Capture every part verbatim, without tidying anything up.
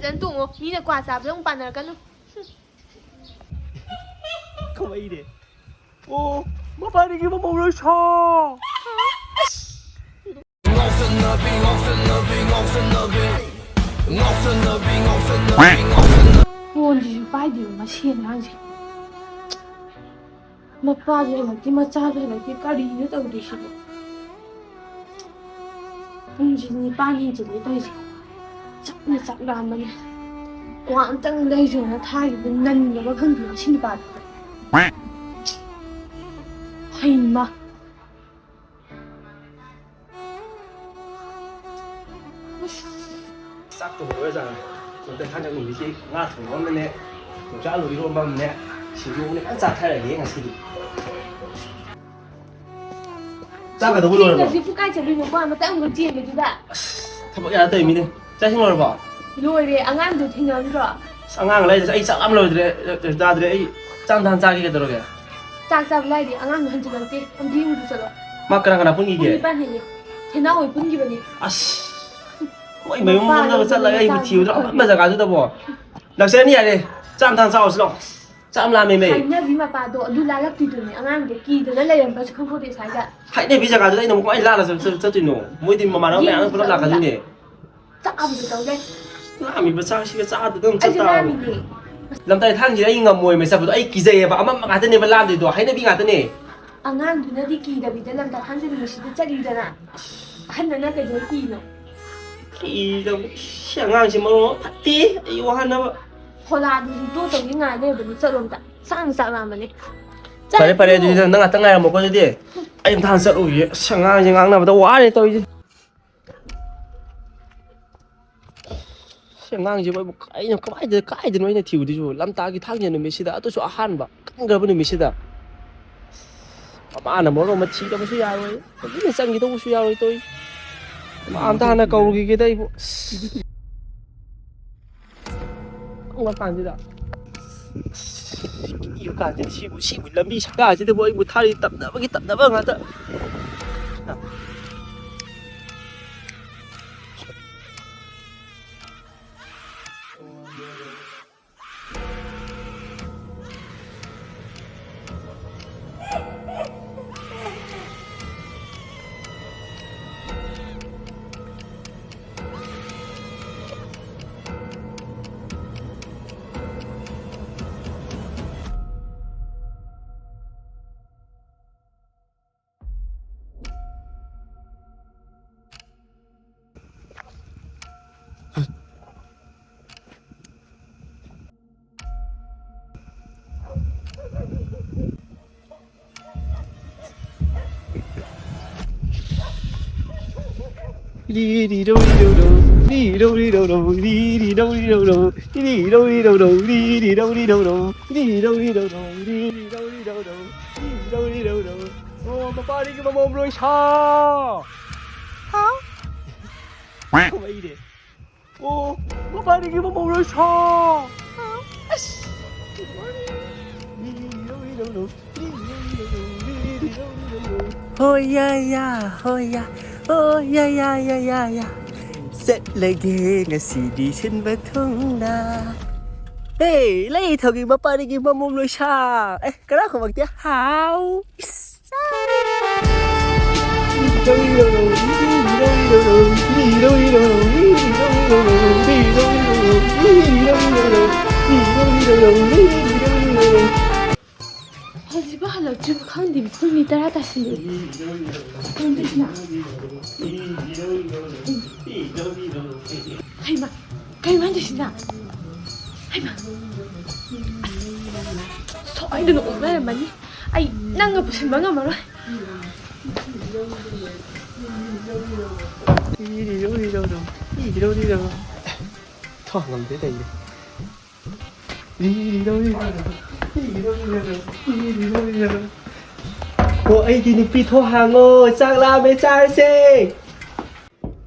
ꯅꯪ ꯇꯣꯡꯉꯣ, ꯃꯤꯅ ꯀ꯭ꯋꯥ ꯆꯥꯕꯗ ꯑꯃꯨꯛ ꯄꯥꯟꯅꯔꯛꯀꯅꯨ꯫ ꯀꯃꯥꯏꯅꯦ? ꯑꯣ, ꯃꯄꯥꯟꯗꯒꯤ ꯃꯃꯧ ꯂꯣꯏ ꯁꯥ꯫ ꯐꯣꯟꯁꯤꯁꯨ ꯄꯥꯏꯗꯦꯕ ꯃꯁꯤ ꯑꯉꯥꯡꯁꯦ꯫ ꯃꯄꯥꯁꯨ ꯍꯜꯂꯛꯇꯦ, ꯃꯆꯥꯁꯨ ꯍꯜꯂꯛꯇꯦ, ꯀꯔꯤꯅꯣ ꯇꯧꯗꯣꯏꯁꯤꯕꯣ? ꯄꯨꯡꯁꯤ ꯅꯤꯄꯥꯟ ꯍꯦꯟꯖꯤꯜꯂꯦ ꯇꯧꯔꯤꯁꯦ꯫ ꯆꯥꯛꯅ ꯆꯥꯛ ꯂꯥꯝꯕꯅꯦ꯫ ꯀ꯭ꯋꯥ ꯑꯝꯇꯪ ꯂꯩꯖꯣꯅ ꯊꯥꯈꯤꯕꯗ ꯅꯟꯒ꯭ꯔꯕ ꯈꯪꯗꯦ ꯃꯁꯤ ꯅꯨꯄꯥꯗꯨ꯫ ꯍꯩꯃꯥ꯫ ꯆꯥꯛ ꯊꯣꯡꯕ ꯑꯣꯏꯔꯖꯥꯠꯂ? ꯁꯣꯝꯗ ꯊꯥꯡꯖ ꯅꯨꯃꯤꯠꯀꯤ ꯉꯥ ꯊꯣꯡꯕ ꯑꯃꯅꯦ, ꯌꯣꯡꯆꯥꯛ ꯑꯂꯨ ꯏꯔꯣꯟꯕ ꯑꯃꯅꯦ, ꯁꯤꯡꯖꯨ ꯑꯃꯅꯦ ꯐꯖꯅ ꯆꯥꯊꯔꯒꯦ ꯉꯁꯤꯗꯤ꯫ ꯆꯥꯒꯗꯧꯕ ꯂꯣꯏꯔꯕꯣ? ꯊꯦꯡꯉꯁꯤꯕꯨ ꯀꯥꯏ ꯆꯠꯂꯨꯏꯅꯣ? ꯀꯣ ꯃꯇꯝ ꯑꯃ ꯆꯦꯟꯕꯗꯨꯗ꯫ ꯑꯁ, ꯊꯕꯛ ꯌꯥꯗ ꯇꯧꯔꯤꯃꯤꯅꯦ꯫ ꯆꯥꯛ ꯏꯁꯤꯡ ꯂꯣꯏꯔꯕꯣ? ꯂꯣꯏꯔꯦ꯫ ꯑꯉꯥꯡꯗꯣ ꯊꯦꯡꯅꯔꯝꯗ꯭ꯔꯣ? ꯑꯁ, ꯑꯉꯥꯡ ꯂꯩꯔꯤꯁꯦ ꯑꯩ ꯆꯥꯛ ꯂꯥꯝ ꯂꯣꯏꯗ꯭ꯔꯦ, ꯆꯥꯗ꯭ꯔꯦ꯫ ꯑꯩ ꯆꯥꯛ ꯑꯝꯇ ꯍꯥꯟꯅ ꯆꯥꯒꯦ, ꯀꯩꯗꯧꯔꯒꯦ? ꯆꯥꯛ ꯆꯥꯕ ꯂꯥꯏꯔꯤ, ꯑꯉꯥꯡꯗꯣ ꯍꯟꯖꯤꯜꯂꯛꯇꯦ꯫ ꯑꯝꯇ ꯌꯦꯡꯉꯨꯆꯣ ꯆꯠꯂꯣ꯫ ꯃꯥ ꯀꯅꯥ ꯀꯅꯥ ꯄꯨꯟꯈꯤꯒꯦ? ꯄꯨꯡ ꯅꯤꯄꯥꯟ ꯍꯦꯜꯂꯦ꯫ ꯊꯦꯅꯥꯎ ꯍꯣꯏ ꯄꯨꯟꯈꯤꯕꯅꯤ꯫ ꯑꯁ, ꯃꯣꯏ ꯃꯌꯨꯝ ꯃꯄꯥ ꯂꯣꯝꯗꯕ ꯂꯩꯕꯅꯤ, ꯆꯠꯂꯒ ꯑꯩꯕꯨ ꯃꯆꯥ ꯊꯤꯔꯨꯗ꯭ꯔꯣ? ꯂꯩꯕꯅꯤ꯫ ꯑꯄꯟꯕ ꯖꯒꯥꯗꯨꯗꯕꯣ꯫ ꯂꯥꯛꯆꯔꯅꯤ ꯌꯥꯔꯦ꯫ ꯆꯥꯛ ꯑꯝꯇ ꯍꯥꯟꯅ ꯆꯥꯎꯁꯤ ꯂꯥꯛꯑꯣ꯫ ꯆꯥꯛ ꯑꯃ ꯂꯥꯝꯃꯦꯃꯦ꯫ ꯍꯥꯏꯅꯕꯤ ꯃꯄꯥꯗꯣ ꯑꯗꯨ ꯂꯥꯜꯂꯛꯇꯣꯏꯗꯨꯅꯦ꯫ ꯑꯉꯥꯡꯗꯣ ꯀꯤꯗꯅ ꯂꯩꯔꯝꯕ꯭ꯔꯁꯨ ꯈꯪꯄꯣꯠꯇꯦ ꯁ꯭ꯋꯥꯏꯗ꯫ ꯍꯥꯏꯅꯕꯤ ꯖꯒꯥꯗꯨꯗ ꯑꯩꯅ ꯑꯃꯨꯛ ꯀꯃꯥꯏꯅ ꯂꯥꯜꯂ ꯆꯠ-, ꯆꯠ-, ꯆꯠꯇꯣꯏꯅꯣ? ꯃꯣꯏꯗꯤ ꯃꯃꯥꯟꯅꯕ ꯃꯌꯥꯝ ꯌꯦꯡꯉꯨ ꯄꯨꯂꯞ ꯆꯠꯂꯨꯗ꯫ ꯂꯥꯛꯀꯗꯣꯏꯅꯦ꯫ ꯆꯥꯛ ꯑꯃꯁꯨ ꯇꯧ ꯂꯩ꯫ ꯂꯥꯝꯃꯤꯕ ꯆꯥꯛꯁꯤꯒ ꯆꯥꯗꯗꯅ ꯑꯩꯁꯨ ꯆꯠꯇꯥꯕ꯫ ꯂꯥꯝꯃꯤꯅꯦ꯫ ꯂꯝꯇꯥꯏ ꯊꯥꯡꯁꯤꯗ ꯑꯩ ꯉꯝꯃꯣꯏꯃꯦ ꯆꯠꯄꯗꯣ꯫ ꯑꯩ ꯀꯤꯖꯩꯌꯦꯕ꯫ ꯑꯃꯝꯕ ꯉꯥꯛꯇꯅꯦꯕ ꯂꯥꯝꯗꯣꯏꯗꯣ꯫ ꯍꯥꯏꯅꯕꯤ ꯉꯥꯛꯇꯅꯦ꯫ ꯑꯉꯥꯡꯗꯨꯅꯗꯤ ꯀꯤꯗꯕꯤꯗ ꯂꯝꯇꯥ ꯊꯥꯡꯖ ꯅꯨꯃꯤꯠꯁꯤꯗ ꯆꯠꯂꯤꯗꯅ꯫ ꯑꯍꯟꯗꯅ ꯀꯩꯗꯧ ꯀꯤꯅꯣ? ꯀꯤꯗꯕ꯫ ꯁꯤ ꯑꯉꯥꯡꯁꯤ ꯃꯔꯣꯟ ꯑꯃ ꯐꯠꯇꯦ꯫ ꯑꯩ ꯋꯥꯍꯟꯅꯕ꯫ ꯐꯣꯂꯥꯗꯨꯁꯨ ꯇꯣ ꯇꯧꯅꯤ ꯉꯥꯏ ꯂꯩꯕꯅꯤ꯫ ꯆꯠꯂꯣꯝꯗ꯫ ꯆꯥꯛꯅ ꯆꯥꯛ ꯂꯥꯝꯕꯅꯦ꯫ ꯐꯔꯦ, ꯐꯔꯦ, ꯑꯗꯨꯗꯤ ꯅꯪ ꯉꯥꯛꯇꯪ ꯉꯥꯏꯔꯝꯃꯣꯀꯣ ꯑꯗꯨꯗꯤ꯫ ꯑꯩ ꯑꯝꯇ ꯍꯥꯟꯅ ꯆꯠꯂꯨꯈꯤꯒꯦ꯫ ꯑꯁ, ꯑꯉꯥꯡꯁꯦ ꯉꯥꯡꯅꯕꯗ ꯋꯥꯔꯦ ꯇꯧꯔꯤꯁꯦ꯫ ꯁꯤ ꯑꯉꯥꯡꯁꯤꯕꯨ ꯑꯩꯕꯨ ꯀꯩꯅꯣ, ꯀꯃꯥꯏꯅ, ꯀꯥꯏꯗꯅꯣ ꯑꯩꯅ ꯊꯤꯔꯨꯗꯣꯏꯁꯤꯕꯨ? ꯂꯝꯇꯥꯒꯤ ꯊꯥꯡꯖ ꯅꯨꯃꯤꯠꯁꯤꯗ, ꯑꯗꯨꯁꯨ ꯑꯍꯥꯟꯕ, ꯀꯟꯈ꯭ꯔꯕ ꯅꯨꯃꯤꯠꯁꯤꯗ꯫ ꯃꯃꯥꯅ ꯃꯔꯣꯟ ꯑꯃ ꯊꯤꯗꯕꯁꯨ ꯌꯥꯔꯣꯏ, ꯍꯧꯖꯤꯛꯅ ꯆꯪꯈꯤꯗꯧꯕꯁꯨ ꯌꯥꯔꯣꯏ ꯇꯧꯔꯤ꯫ ꯃꯥ ꯑꯝꯇ ꯍꯥꯟꯅ ꯀꯧꯔꯨꯈꯤꯒꯦꯗ ꯑꯩꯕꯨ꯫ ꯑꯁ꯫ ꯀꯪꯕ ꯀꯥꯟꯁꯤꯗ꯫ ꯑꯁ, ꯀꯤꯕ ꯀꯥꯟꯁꯤꯗ ꯁꯤꯕꯨ, ꯁꯤꯕꯨ ꯂꯝꯕꯤ ꯁꯛꯇꯥꯁꯤꯗꯕꯨ ꯑꯩꯕꯨ ꯊꯥꯔꯤ ꯇꯞꯅꯕꯒꯤ ꯇꯞꯅꯕ ꯉꯥꯛꯇ꯫ ꯑꯣ, ꯃꯄꯥꯗꯒꯤ ꯃꯃꯧ ꯂꯣꯏ ꯁꯥ꯫ ꯍꯥ? ꯀꯃꯥꯏꯅ? ꯑꯣ, ꯃꯄꯥꯗꯒꯤ ꯃꯃꯧ ꯂꯣꯏ ꯁꯥ꯫ ꯑꯁ꯫ ꯍꯣꯏ ꯌꯥ ꯌꯥ, ꯍꯣꯏ ꯌꯥ, ꯍꯣꯏ ꯌꯥ ꯌꯥ ꯌꯥ ꯌꯥ ꯌꯥ꯫ ꯆꯠꯂꯒꯦ ꯉꯁꯤꯗꯤ ꯁꯤꯟꯕ ꯊꯨꯡꯅ꯫ ꯍꯦ, ꯂꯩ ꯊꯧꯒꯤ ꯃꯄꯥꯗꯒꯤ ꯃꯃꯧ ꯂꯣꯏ ꯁꯥ꯫ ꯑꯦ, ꯀꯅꯥ ꯈꯨꯝꯃꯛꯇꯦ? ꯍꯥꯎ꯫ ꯏꯁ꯫ ꯍꯧꯖꯤꯛꯐꯥꯎ ꯍꯜꯂꯛꯇ꯭ꯔꯤꯕ ꯈꯪꯗꯦ, ꯄꯨꯡ ꯃꯤ ꯇꯔꯥ ꯇꯥꯁꯤꯜꯂꯛꯑꯦ꯫ ꯀꯩꯅꯣ ꯇꯧꯏꯁꯤꯅ? ꯍꯩꯃꯥ, ꯀꯩꯅꯣ ꯍꯥꯏꯗꯣꯏꯁꯤꯅ? ꯍꯩꯃꯥ, ꯑꯁ, ꯁꯣꯏꯗꯅ ꯑꯣꯛꯅꯔꯝꯃꯅꯤ꯫ ꯑꯩ ꯅꯪꯒ ꯄꯨꯁꯤꯟꯕ ꯉꯝꯃꯔꯣꯏ꯫ ꯊꯣꯡ ꯉꯝꯗꯦ ꯇꯧꯔꯤꯁꯦ꯫ ꯑꯣ, ꯑꯩꯒꯤ ꯅꯨꯄꯤ, ꯊꯣꯡ ꯍꯥꯡꯉꯣ, ꯆꯥꯛ ꯂꯥꯝꯃꯦ, ꯆꯥꯔꯁꯦ꯫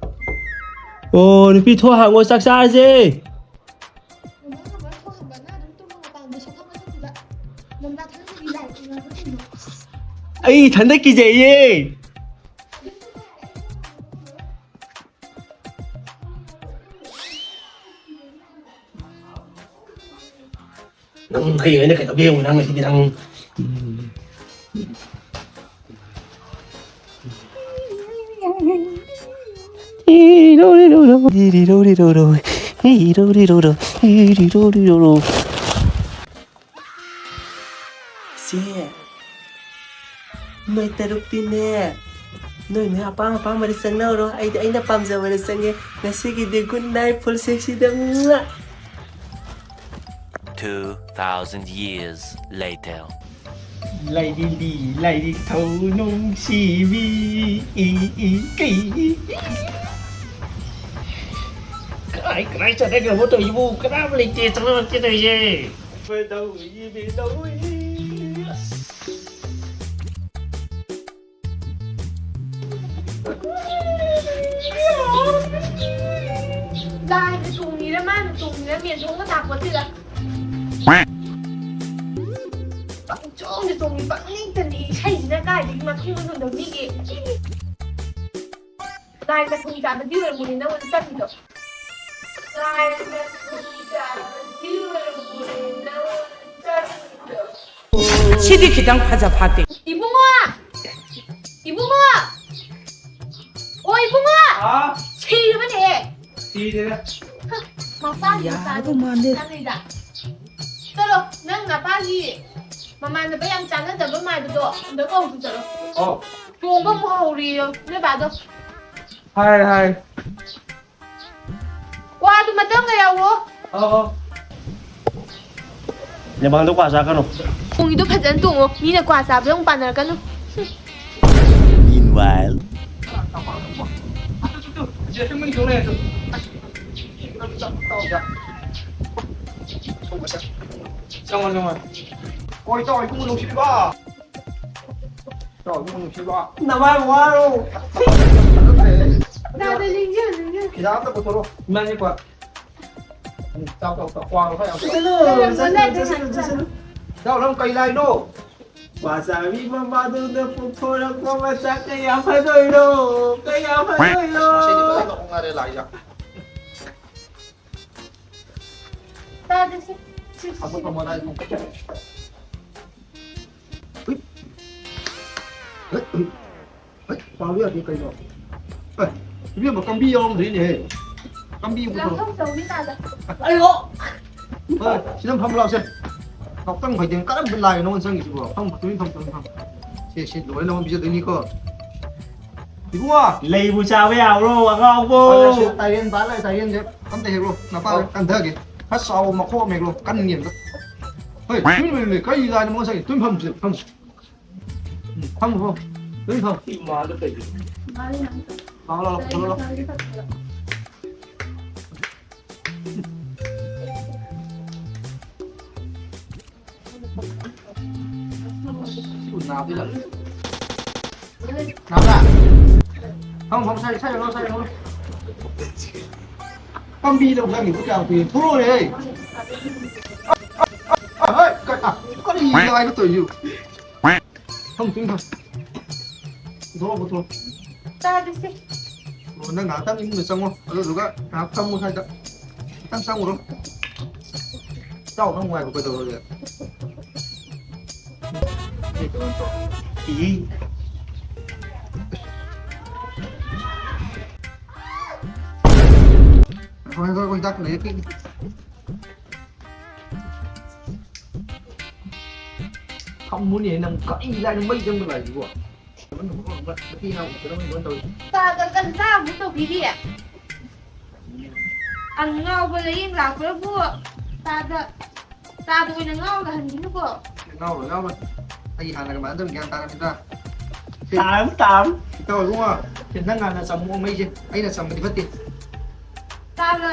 ꯑꯣ, ꯅꯨꯄꯤ, ꯊꯣꯡ ꯍꯥꯡꯉꯣ, ꯆꯥꯛ ꯆꯥꯔꯁꯦ꯫ ꯑꯩ ꯏꯊꯟꯗ ꯀꯤꯖꯩꯌꯦ꯫ ꯅꯪ ꯍꯌꯦꯡ ꯑꯩꯅ ꯀꯩꯗꯧꯒꯦ ꯌꯦꯡꯉꯨ, ꯅꯪ ꯉꯁꯤꯗꯤ ꯅꯪ꯫ ꯏꯆꯦ, ꯅꯣꯏ ꯇꯔꯨꯛꯇꯤꯅꯦ, ꯅꯣꯏ ꯅꯣꯏ ꯑꯄꯥꯝ ꯑꯄꯥꯝꯕꯗ ꯆꯪꯅꯧꯔꯣ꯫ ꯑꯩꯗꯤ ꯑꯩꯅ ꯄꯥꯝꯖꯕꯗ ꯆꯪꯉꯦ꯫ ꯉꯁꯤꯒꯤꯗꯤ good night, full sexyꯗ꯫ Two thousand years later. ꯂꯥꯏꯔꯤꯛ ꯂꯤ, ꯂꯥꯏꯔꯤꯛ ꯊꯧ ꯅꯨꯡꯁꯤꯕꯤ, ꯏ, ꯏ, ꯀꯩ, ꯏ, ꯏ꯫ ꯑꯩ ꯀꯗꯥꯏ ꯆꯠꯅꯈ꯭ꯔꯕꯣ ꯇꯧꯔꯤꯁꯤꯕꯨ? ꯀꯅꯥꯝ ꯂꯩꯇꯦ, ꯆꯪꯉꯛꯇꯦ ꯇꯧꯔꯤꯁꯦ꯫ ꯀꯩꯗꯧꯔꯤ, ꯀꯩꯗꯧꯔꯤ? ꯑꯁ꯫ ꯂꯥꯏꯅ ꯇꯣꯡꯉꯤꯔ ꯃꯥꯅ ꯇꯣꯡꯉꯤꯔ ꯃꯦꯟꯊꯣꯛꯅ ꯇꯥꯛꯄꯁꯤꯗ꯫ ꯄꯪꯆꯣꯡꯗ ꯆꯣꯡꯉꯤ, ꯄꯪꯅꯤꯛꯇ ꯅꯤꯛꯏ, ꯏꯁꯩꯁꯤꯅ ꯀꯥꯏꯗꯒꯤ ꯃꯊꯣꯡ ꯃꯔꯝ ꯈꯪꯗꯕ ꯃꯤꯒꯤ꯫ ꯂꯥꯏ ꯃꯊꯣꯡ ꯆꯥꯕꯗꯤ ꯑꯣꯏꯔꯝꯃꯣꯏ ꯅꯪꯉꯣꯟꯗ ꯆꯪꯉꯤꯗꯣ꯫ ꯂꯥꯏ ꯃꯊꯣꯡ ꯆꯥꯕꯗꯤ ꯑꯣꯏꯔꯝꯃꯣꯏ ꯅꯪꯉꯣꯟꯗ ꯆꯪꯉꯤꯗꯣ꯫ ꯁꯤꯗꯤ ꯈꯤꯇꯪ ꯐꯖ ꯐꯥꯠꯇꯦ꯫ ꯏꯕꯨꯡꯉꯣ! ꯏꯕꯨꯡꯉꯣ! ꯑꯣ ꯏꯕꯨꯡꯉꯣ! ꯍꯥ? ꯁꯤꯔꯕꯅꯦꯍꯦ! ꯁꯤꯔꯦ꯫ ꯍ, ꯃꯄꯥꯒꯤ ꯌꯥꯗꯧ ꯃꯆꯥꯗꯣ ꯃꯥꯟꯗꯦ꯫ ꯆꯪꯉꯤꯗ꯫ ꯆꯠꯂꯣ, ꯅꯪ ꯅꯄꯥꯒꯤ ꯃꯃꯥꯟꯅꯕ ꯌꯥꯝ ꯆꯥꯟꯅꯗꯕ ꯃꯥꯟꯕꯗꯣ ꯑꯝꯇ ꯀꯧꯔꯨ ꯆꯠꯂꯣ꯫ ꯑꯣ꯫ ꯆꯣꯡꯕ ꯑꯃꯨꯛ ꯍꯧꯔꯤꯌꯣ, ꯅꯣꯏ ꯕꯥꯗꯣ꯫ ꯍꯥꯏ, ꯍꯥꯏ꯫ ꯀ꯭ꯋꯥꯗꯨ ꯃꯇꯝꯒ ꯌꯥꯎꯋꯣ꯫ ꯑꯧ, ꯑꯧ꯫ ꯅꯦꯕꯥꯜꯗꯣ ꯀ꯭ꯋꯥ ꯆꯥꯒꯅꯨ꯫ ꯈꯣꯡꯒꯤꯗꯣ ꯐꯖꯅ ꯇꯣꯡꯉꯣ, ꯃꯤꯅ ꯀ꯭ꯋꯥ ꯆꯥꯕꯗ ꯑꯃꯨꯛ ꯄꯥꯟꯅꯔꯛꯀꯅꯨ꯫ Meanwhile. ꯆꯪꯉꯣ, ꯆꯪꯉꯣ꯫ ꯀꯣꯏ ꯇꯧ, ꯏꯕꯨꯡꯉꯣ ꯅꯨꯡꯁꯤꯕ꯫ ꯅꯃꯥꯏ ꯋꯥꯔꯣ꯫ ꯐꯤꯗꯥ ꯑꯝꯇ ꯄꯨꯊꯣꯔꯛꯑꯣ꯫ ꯏꯃꯥꯅꯤ ꯀ꯭ꯋꯥ꯫ ꯎꯝ, ꯆꯥꯎ, ꯆꯥꯎ, ꯆꯥꯎ꯫ ꯀ꯭ꯋꯥ ꯈꯔ ꯌꯥꯝ ꯆꯥꯎ꯫ ꯆꯠꯁꯅꯨ, ꯆꯠꯁꯅꯨ, ꯆꯠꯁꯅꯨ, ꯆꯠꯁꯅꯨ꯫ ꯏꯇꯥꯎ, ꯅꯪ ꯀꯩ ꯂꯥꯏꯅꯣ? ꯋꯥ ꯆꯥꯕꯤ ꯃꯃꯥꯗꯨꯅ ꯄꯨꯊꯣꯔꯛꯄ ꯃꯆꯥ ꯀꯌꯥ ꯐꯗꯣꯏꯅꯣ? ꯀꯌꯥ ꯐꯗꯣꯏꯅꯣ? ꯉꯁꯤꯗꯤ ꯐꯖꯅ ꯑꯣꯛꯅꯔꯦ ꯂꯥꯏꯖꯥ꯫ ꯇꯥꯗꯦ, ꯁꯤ, ꯁꯤ, ꯁꯤ꯫ ꯊꯝꯃꯣ, ꯊꯝꯃꯣ, ꯂꯥꯏ ꯊꯝꯃꯣ꯫ ꯍꯨꯏꯠ꯫ ꯍꯨꯏꯠ, ꯍꯨꯏꯠ꯫ ꯍꯨꯏꯠ, ꯄꯥꯕ ꯌꯥꯗꯦ ꯀꯩꯅꯣ? ꯑꯦ, ꯏꯕꯦꯝꯃ, ꯀꯝꯕꯤ ꯌꯥꯎꯔꯝꯗ꯭ꯔꯤꯅꯦꯍꯦ꯫ ꯀꯝꯕꯤ ꯑꯃ ꯄꯨꯊꯣꯔꯛꯑꯣ꯫ ꯉꯥꯛꯇꯪ ꯇꯧꯅꯤ ꯇꯥꯗ꯫ ꯑꯩꯌꯣ! ꯍꯣꯏ, ꯁꯤꯗ ꯐꯝ ꯂꯥꯎꯁꯦ꯫ ꯉꯥꯛꯇꯪ ꯐꯩꯗꯦꯡ ꯀꯔꯝꯕ ꯂꯥꯏꯅꯣ ꯅꯉꯣꯟꯗ ꯆꯪꯉꯤꯁꯤꯕꯣ? ꯐꯝ, ꯇꯨꯃꯤꯟ ꯐꯝ, ꯇꯨꯃꯤꯟ ꯐꯝ꯫ ꯁꯦ, ꯁꯦ, ꯂꯣꯏ ꯅꯉꯣꯟꯗ ꯄꯤꯖꯗꯣꯏꯅꯤꯀꯣ꯫ ꯏꯕꯨꯡꯉꯣ! ꯂꯩꯕꯨ ꯆꯥꯕ ꯌꯥꯕ꯭ꯔꯣ, ꯑꯉꯥꯎꯕꯣ? ꯑꯁ, ꯇꯥꯏꯔꯦꯟ ꯄꯥꯜꯂꯦ, ꯇꯥꯏꯔꯦꯟꯁꯦ꯫ ꯑꯝꯇ ꯍꯦꯛꯂꯣ, ꯅꯄꯥ ꯑꯧ꯫ ꯀꯟꯊꯒꯦ꯫ ꯈꯔ ꯆꯥꯎꯕ ꯃꯈꯣꯛ ꯑꯃ ꯍꯦꯛꯂꯣ, ꯀꯟꯒꯦ ꯑꯝꯇ꯫ ꯍꯣꯏ, ꯇꯨꯃꯤꯟ ꯂꯩꯌꯨꯅꯦ, ꯀꯔꯤ ꯂꯥꯏꯅꯣ ꯃꯉꯣꯟꯗ ꯆꯪꯉꯤ? ꯇꯨꯃꯤꯟ ꯐꯝꯁꯦ, ꯐꯝꯁꯦ꯫ ꯎꯝ, ꯐꯝꯃꯣ, ꯐꯝꯃꯣ꯫ ꯇꯨꯃꯤꯟ ꯐꯝ꯫ ꯏꯃꯥꯗ ꯀꯩꯒꯤꯅꯣ? ꯂꯥꯛꯑꯣ, ꯂꯥꯛꯑꯣ, ꯂꯥꯛꯑꯣ, ꯂꯥꯛꯑꯣ꯫ ꯅꯥꯕꯗꯤ ꯂꯥꯛꯑꯦ꯫ ꯅꯥꯕ꯭ꯔꯥ? ꯐꯝ, ꯐꯝ, ꯁꯥꯏ, ꯁꯥꯏ, ꯁꯥꯏ, ꯁꯥꯏ꯫ ꯄꯥꯝꯕꯤꯗ ꯍꯨꯔꯥꯟꯈꯤꯕ ꯀꯌꯥꯝ ꯀꯨꯏꯔꯦ? ꯊꯣꯛꯂꯛꯑꯣꯅꯦ, ꯍꯩ꯫ ꯑ, ꯑ, ꯑ, ꯑ, ꯍꯩ, ꯀ-, ꯑ, ꯀꯔꯤ ꯂꯥꯏꯅꯣ ꯇꯧꯔꯤꯁꯤꯕꯨ? ꯐꯝ, ꯐꯝ, ꯐꯝ꯫ ꯄꯨꯊꯣꯔꯛꯑꯣ, ꯄꯨꯊꯣꯔꯛꯑꯣ꯫ ꯆꯥꯗꯣꯏꯁꯦ꯫ ꯑꯣ, ꯅꯪ ꯉꯥꯏꯍꯥꯛꯇꯪ ꯏꯃꯨꯡꯗ ꯆꯪꯉꯣ, ꯑꯗꯨꯗꯨꯒ ꯉꯥꯏꯍꯥꯛ ꯐꯝꯃꯣ ꯁ꯭ꯋꯥꯏꯗ꯫ ꯈꯤꯇꯪ ꯆꯪꯉꯨꯔꯣ꯫ ꯆꯥꯎ, ꯅꯪ ꯅꯨꯡꯉꯥꯏꯕ ꯀꯩꯗꯧꯔꯒꯦ? ꯏ꯫ ꯍꯣꯏ, ꯍꯣꯏ, ꯍꯣꯏ, ꯍꯤꯗꯥꯛ ꯂꯩꯔꯦ, ꯄꯤꯒꯦ꯫ ꯐꯝꯃꯨꯅꯦ ꯅꯪ, ꯀꯔꯤ ꯂꯥꯏꯅꯣ ꯃꯩ ꯆꯪꯕ ꯂꯥꯏꯁꯤꯕꯣ? ꯇꯥꯗ ꯀꯟ ꯆꯥ ꯑꯃꯨꯛ ꯇꯧꯕꯤꯔꯤ꯫ ꯑꯉꯥꯎꯕ ꯂꯥꯏꯌꯦꯡ ꯂꯥꯛꯄ꯭ꯔꯕꯨ ꯇꯥꯗ, ꯇꯥꯗ ꯑꯣꯏꯅ ꯉꯥꯎꯅ ꯍꯟꯈꯤꯅꯨꯀꯣ꯫ ꯉꯥꯎꯔꯣꯏ, ꯉꯥꯎꯔꯣꯏ꯫ ꯑꯩ ꯍꯥꯟꯅꯒ ꯃꯥꯟꯅꯗꯕ ꯒ꯭ꯌꯥꯟ ꯇꯥꯔꯝꯃꯤꯗ꯫ ꯁꯤ ꯇꯥꯔꯝ, ꯇꯥꯔꯝ꯫ ꯏꯇꯥꯎ ꯏꯕꯨꯡꯉꯣ, ꯁꯤ ꯅꯪ ꯍꯥꯟꯅ ꯆꯝꯃꯣ ꯃꯩꯁꯦ, ꯑꯩꯅ ꯆꯝꯕꯗꯤ ꯐꯠꯇꯦ꯫ ꯇꯥꯗ꯫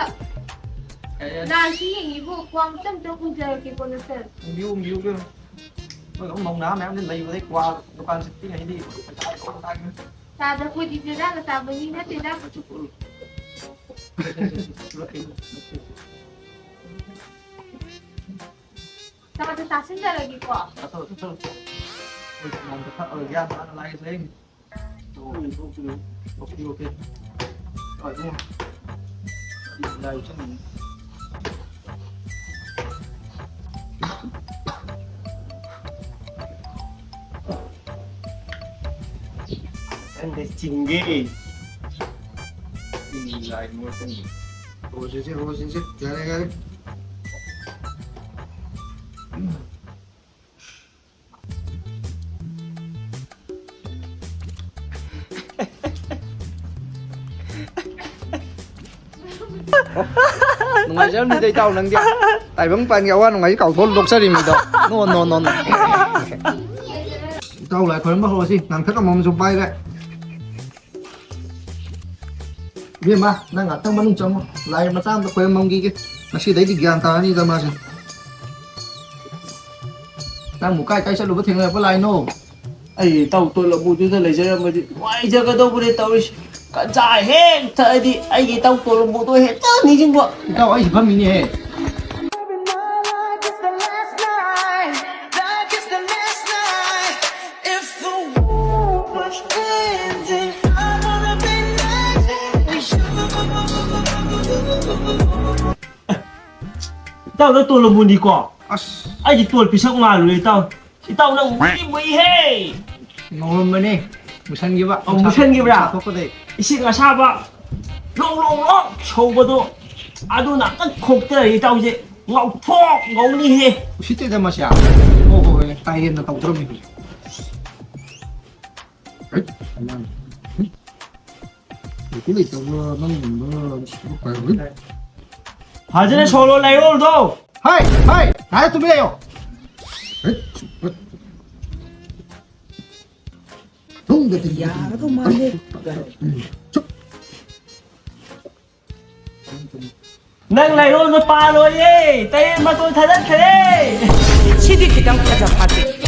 ꯌꯥꯔꯦ, ꯌꯥꯔꯦ꯫ ꯂꯥꯏꯁꯤ ꯌꯦꯡꯉꯤꯕꯨ ꯈ꯭ꯋꯥꯡ ꯇꯞ ꯇꯞ ꯎꯝꯖꯔꯛꯀꯦꯀꯣ ꯅꯆꯟ꯫ ꯎꯝꯕꯤꯌꯨ, ꯎꯝꯕꯤꯌꯨ ꯏꯕꯦꯝꯃ꯫ ꯃꯣꯏ ꯑꯗꯨꯝ ꯃꯧ ꯅꯍꯥ ꯃꯌꯥꯝ ꯂꯩꯕꯗꯩ ꯀ꯭ꯋꯥ ꯗꯨꯀꯥꯟ ꯆꯠꯄꯤꯉꯩꯗꯤ ꯄꯩꯁꯥ ꯂꯣꯏ ꯇꯥꯡꯉꯤ꯫ ꯇꯥꯗ ꯑꯩꯈꯣꯏꯗꯤ ꯆꯦꯔꯥꯒ ꯆꯥꯕ ꯃꯤ ꯅꯠꯇꯦꯗ꯫ ꯇꯥꯗ ꯆꯥꯁꯤꯟꯖꯔꯒꯦꯀꯣ꯫ ꯆꯥꯁꯜꯂꯣ, ꯆꯥꯁꯜꯂꯣ꯫ ꯑꯩꯈꯣꯏ ꯁꯪꯒꯣꯝꯗ ꯊꯛꯑꯒ ꯒ꯭ꯌꯥꯟ ꯇꯥꯅ ꯂꯥꯏ ꯂꯩ꯫ Okay, okay. ꯍꯣꯏ, ꯏꯕꯨꯡꯉꯣ꯫ ꯂꯥꯏ ꯆꯪꯉꯤ꯫ ꯈꯪꯗꯦ, ꯆꯤꯡꯒꯦ꯫ ꯎꯝ, ꯂꯥꯏ ꯃꯣꯏ ꯆꯪꯉꯤ꯫ ꯔꯣꯖꯤꯁꯦ, ꯔꯣꯖꯤꯁꯦ꯫ ꯌꯥꯔꯦ, ꯌꯥꯔꯦ꯫ ꯅꯨꯡꯉꯥꯏꯖꯔꯝꯅꯤꯗ ꯏꯇꯥꯎ ꯅꯪꯗꯤ꯫ ꯇꯥꯏꯕꯪ ꯄꯥꯟꯒꯤ ꯑꯋꯥ ꯅꯨꯡꯉꯥꯏꯁꯤ ꯀꯥꯎꯊꯣꯛꯑ ꯅꯣꯛꯆꯔꯤꯃꯤꯗꯣ꯫ ꯅꯣ, ꯅꯣ, ꯅꯣ, ꯅꯣ꯫ ꯏꯇꯥꯎ ꯂꯥꯏ ꯈꯣꯏꯔꯝꯕ ꯍꯧꯔꯁꯤ꯫ ꯂꯥꯡꯊꯛ ꯑꯃꯃꯝꯁꯨ ꯄꯥꯏꯔꯦ꯫ ꯏꯕꯦꯝꯃ, ꯅꯪ ꯉꯥꯛꯇꯪ ꯃꯅꯨꯡ ꯆꯪꯉꯣ꯫ ꯂꯥꯏ ꯃꯆꯥ ꯑꯝꯇ ꯈꯣꯏꯔꯝꯃꯝꯈꯤꯒꯦ꯫ ꯉꯁꯤꯗꯩꯗꯤ ꯒ꯭ꯌꯥꯟ ꯇꯥꯔꯅꯤꯗ ꯃꯥꯁꯦ꯫ ꯅꯪꯕꯨ ꯀꯥꯏ ꯀꯥꯏ ꯆꯠꯂꯨꯕ ꯊꯦꯡꯅꯔꯛꯄ ꯂꯥꯏꯅꯣ? ꯑꯩ ꯏꯇꯥꯎ ꯇꯣꯂꯕꯨꯗꯨꯗ ꯂꯩꯖꯔꯝꯃꯗꯤ ꯅꯨꯡꯉꯥꯏꯖꯒꯗꯧꯕꯅꯦ ꯇꯧꯔꯤꯁꯦ꯫ ꯒꯟꯖꯥ ꯍꯦꯛ ꯊꯛꯑꯗꯤ ꯑꯩꯒꯤ ꯏꯇꯥꯎ ꯇꯣꯂꯕꯨꯗꯣ ꯍꯦꯛꯇ ꯅꯤꯡꯁꯤꯡꯕ꯫ ꯏꯇꯥꯎ, ꯑꯩꯁꯨ ꯐꯝꯃꯤꯅꯦꯍꯦ꯫ ꯏꯇꯥꯎꯗ ꯇꯣꯂꯕꯨꯅꯤꯀꯣ꯫ ꯑꯁ꯫ ꯑꯩꯗꯤ ꯇꯣꯜ ꯄꯤꯁꯛ ꯃꯥꯜꯂꯨꯔꯦ ꯏꯇꯥꯎ꯫ ꯏꯇꯥꯎ ꯅꯪ ꯃꯨꯏ ꯃꯨꯏꯍꯦ꯫ ꯉꯧꯔꯝꯕꯅꯦ꯫ ꯃꯨꯁꯟꯈꯤꯕ꯫ ꯑꯧ, ꯃꯨꯁꯟꯈꯤꯕ꯭ꯔꯥ? ꯅꯨꯡꯁꯥ ꯊꯣꯛꯄꯗꯩ꯫ ꯏꯁꯤꯡ ꯑꯁꯥꯕ ꯂꯣꯡ ꯂꯣꯡ ꯂꯣꯡ ꯁꯧꯕꯗꯣ ꯑꯗꯨꯅ ꯑꯝꯇꯪ ꯈꯣꯛꯇꯔꯦ ꯏꯇꯥꯎꯁꯦ꯫ ꯉꯧꯊꯣꯛ ꯉꯧꯅꯤꯍꯦ꯫ ꯎꯁꯤꯠꯇꯦꯗ ꯃꯁꯤ꯫ ꯍꯣ, ꯍꯣ, ꯍꯣꯏꯅꯦ꯫ ꯇꯥꯏꯔꯦꯟꯅ ꯇꯧꯗ꯭ꯔꯕꯅꯤ ꯍꯧꯖꯤꯛ꯫ ꯍꯩꯠ, ꯑꯉꯥꯡ꯫ ꯍꯩꯠ꯫ ꯂꯩꯇ ꯂꯩꯇꯕ ꯅꯪꯒꯨꯝꯕ ꯁꯤꯕꯨ ꯄꯥꯏꯔꯣꯏ꯫ ꯐꯖꯅ ꯁꯣꯂꯣ ꯂꯩꯔꯣꯜꯗꯣ꯫ ꯍꯥꯏ, ꯍꯥꯏ, ꯉꯥꯏꯍꯥꯛ ꯇꯨꯃꯤꯟ ꯂꯩꯌꯣ꯫ ꯍꯩꯠ, ꯍꯩꯠ꯫ ꯊꯨꯡꯗ ꯊꯤꯡ-, ꯌꯥꯒꯗꯧ ꯃꯥꯟꯗꯦ꯫ ꯆꯨꯞ꯫ ꯅꯪ ꯂꯩꯔꯣꯜꯗꯣ ꯄꯥꯜꯂꯣꯏꯌꯦ꯫ ꯇꯔꯦꯠ ꯃꯇꯣꯟ ꯊꯥꯗꯠꯈ꯭ꯔꯦ꯫ ꯁꯤꯗꯤ ꯈꯤꯇꯪ ꯐꯖ ꯐꯥꯠꯇꯦ꯫